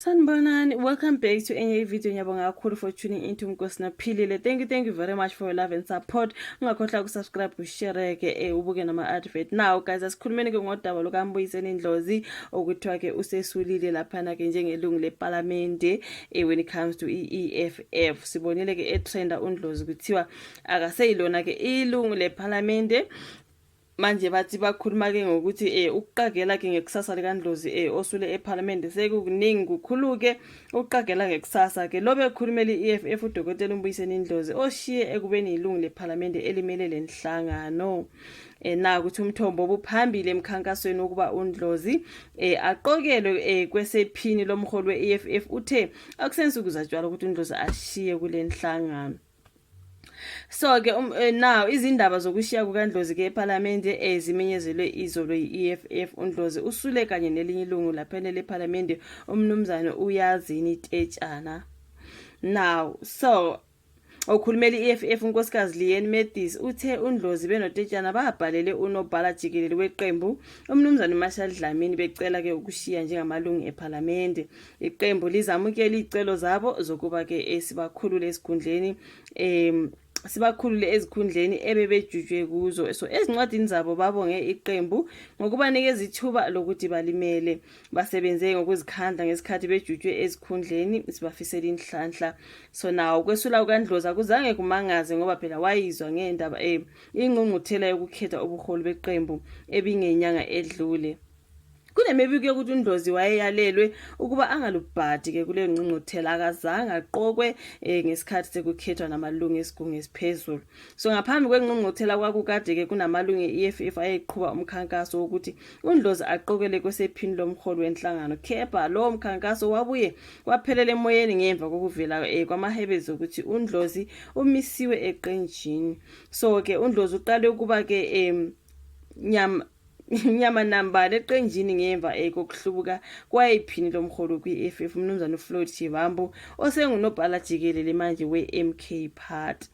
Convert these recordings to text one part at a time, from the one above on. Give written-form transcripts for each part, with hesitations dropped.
Sanibonani, welcome back to enye ivideo. Ngiyabonga kakhulu for tuning into Mkosi Naphilile. Thank you, thank you very much for your love and support. Ungakhohlwa ukusubscribe, ushare ke, ubuke nama advert. Now guys, asikhulumeni ke ngodaba lukaMbuyiseni Ndlozi, okuthiwa ke usesulile laphana ke njengelungu leParliament when it comes to iEFF. Sibonile ke etrenda uNdlozi, kuthiwa akaseyilona ke ilungu leParliament. Manje bathi bakhuluma ke ngokuthi ukuqagela ke ngekusasa likaNdlozi osule eParliament sekukuningi, kukhulu ke ukuqagela ngekusasa ke. Lobe ekhulumela iEFF, uDokotela uMbuyiseni Ndlozi, oshiye ekubeni ilungu leParliament elimele lenhlangano, na ukuthi umthombo obuphambili emkhankasweni wokuba uNdlozi aqokelwe kwesephini lomholi weEFF, uthe akusensuku zatshwala ukuthi uNdlozi ashiye kule nhlangano. So ke now izindaba zokushiya kukaNdlozi ke eParliament ezimenyezelwe izolo yi-EFF. UNdlozi usule kanye nelinye ilungu laphana leParliament, umnumzane uYazini Tetshana. Now so okhulumela i-EFF, unkosikazi Leanne Mathis, uthe uNdlozi benoTetshana babhalele unobhala jikelele weqembu, umnumzane Marshall Dlamini, becela ke ukushiya njengamalungu eParliament. Iqembu lizamukela izicelo zabo zokuba ke sibakhulule ezikhundleni ebebejutshwe kuzo. So ezincwadini zabo babonge iqembu ngokubanikeza ithuba lokuthi balimele, basebenze ngokuzikhandla ngesikhathi bejutshwe ezikhundleni, sibafisela inhlanhla. So nawo kwesula kukaNdlozi akuzange kumangaze, ngoba phela wayizwa ngendaba ingqungquthela yokukhetha ubuholi beqembu ebingenyanga edlule. Kunemibiko yokuthi uNdlozi wayeyalelwe ukuba angalubhadi ke kule ngqungquthela, akazange aqokwe ngesikhathi sekukhethwa namalungu esigungu esiphezulu. So ngaphambi kwengqungquthela kwakukade ke kunamalungu e-EFF ayeqhuba umkhankaso wokuthi uNdlozi aqokele kwesephini lomholi wenhlangano. Kepha lowo mkhankaso wabuye waphelela emoyeni ngemva kokuvela kwamahebezi ukuthi uNdlozi umisiwe eqenjini. So ke uNdlozi uqale ukuba ke nyama nyama nambala eqenjini ngemva kokuhlubuka kwayiphini lomholi kwi-EFF, umnumzane uFloyd Shivambu, osengunobhala jikelele manje we-MK Party.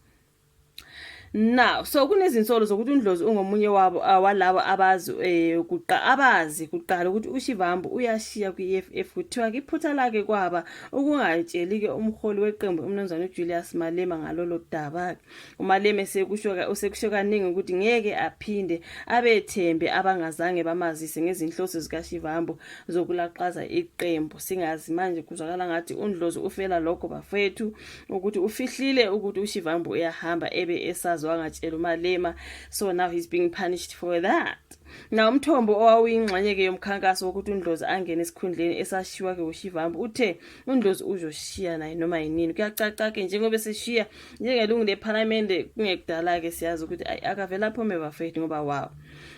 Now so kunezinsolo zokuthi uNdlozi ungomunye wabo walabo abazi kuqa abazi kuqala ukuthi uShivambu uyashiya kwi-EFF. Kuthiwa iphutha lakhe kwaba ukungatsheli ke umholi weqembu, umnumzane uJulius Malema, ngalolo daba. UMalema sekusho usekusho kaningi ukuthi ngeke aphinde abethembe abangazange bamazise ngezinhloso zikaShivambu zokulaqaza iqembu. Singazi manje, kuzwakala ngathi uNdlozi ufela lokho bafethu, ukuthi ufihlile ukuthi uShivambu uyahamba ebe esazi, wangatshela uMalema. So now he's being punished for that. Now umthombo owawuyingxenye ke yomkhankaso wokuthi uNdlozi angene esikhundleni esashiwa ke uShivambu uthe uNdlozi uzoshiya naye noma yinini. Kuyacaca ke njengoba eseshiya njengelungu leParliament, kungekudala ke siyazi ukuthi ayi, akavela aphume bafethu, ngoba wow.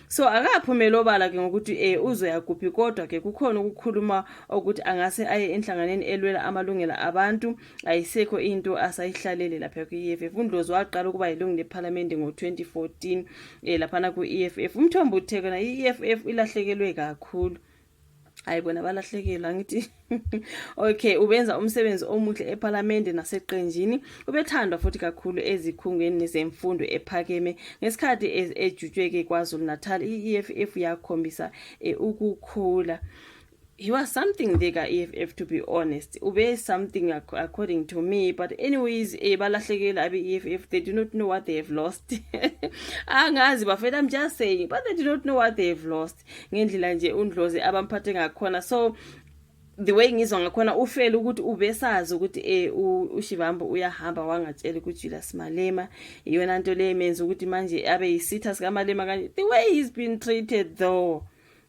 So akaphumeli obala ke ngokuthi uzoya kuphi, kodwa ke kukhona ukukhuluma ukuthi angase aye enhlanganweni elwela amalungelo abantu. Ayisekho into asayihlalele lapha kwi-EFF. UNdlozi waqala ukuba yilungu leParliament ngo-2014 laphana ku-EFF. Umthombo uthe kona i-EFF ilahlekelwe kakhulu. Hayi bona balahlekelwa, ngithi okay. Ubenza umsebenzi omuhle eParliament naseqenjini, ubethandwa futhi kakhulu ezikhungweni zemfundo ephakeme. Ngesikhathi ejutshwe ke KwaZulu Natal, iEFF yakhombisa ukukhula. He was something there ka-EFF, to be honest, ube something according to me. But anyways, balahlekela abe-EFF. They do not know what they have lost. Angazi bafethu, I'm just saying, but they do not know what they have lost ngendlela nje uNdlozi abamphathe ngakhona. So the way ngizwa ngakhona, ufele ukuthi ubesazi ukuthi uShivambu uyahamba, wangatshela kuJulius Malema. Iyona nto le emenza ukuthi manje abe yisitha sikaMalema kanje. The way he's been treated though,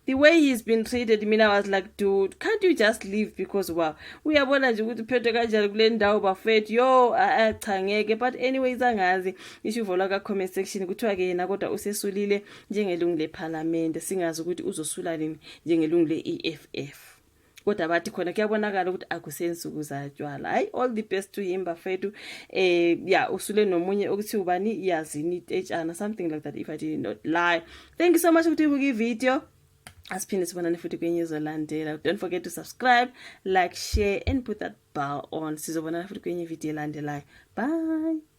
the way he's been treated, mina I was like, "Dude, can't you just leave?" Because wow, uyabona nje ukuthi uphethwe kanjani kule ndawo bafethu. Yo, cha, ngeke. But anyways, angazi isho uvola ka comment section. Kuthiwa ke yena kodwa usesulile njengelungu leParliament, singazi ukuthi uzosula nini njengelungu le-EFF, kodwa bathi khona kuyabonakala ukuthi akusensuku zatshwala. Hayi, all the best to him bafethu. Ya, usule nomunye okuthi ubani, Yazini Tetshana, something like that, if I did not lie. Thank you so much ukuthi ubuke ivideo. Asiphinde sibonane futhi kwenye ezolandela. Don't forget to subscribe, like, share and put that bell on. Sizobonana futhi kwenye video elandelayo. Bye.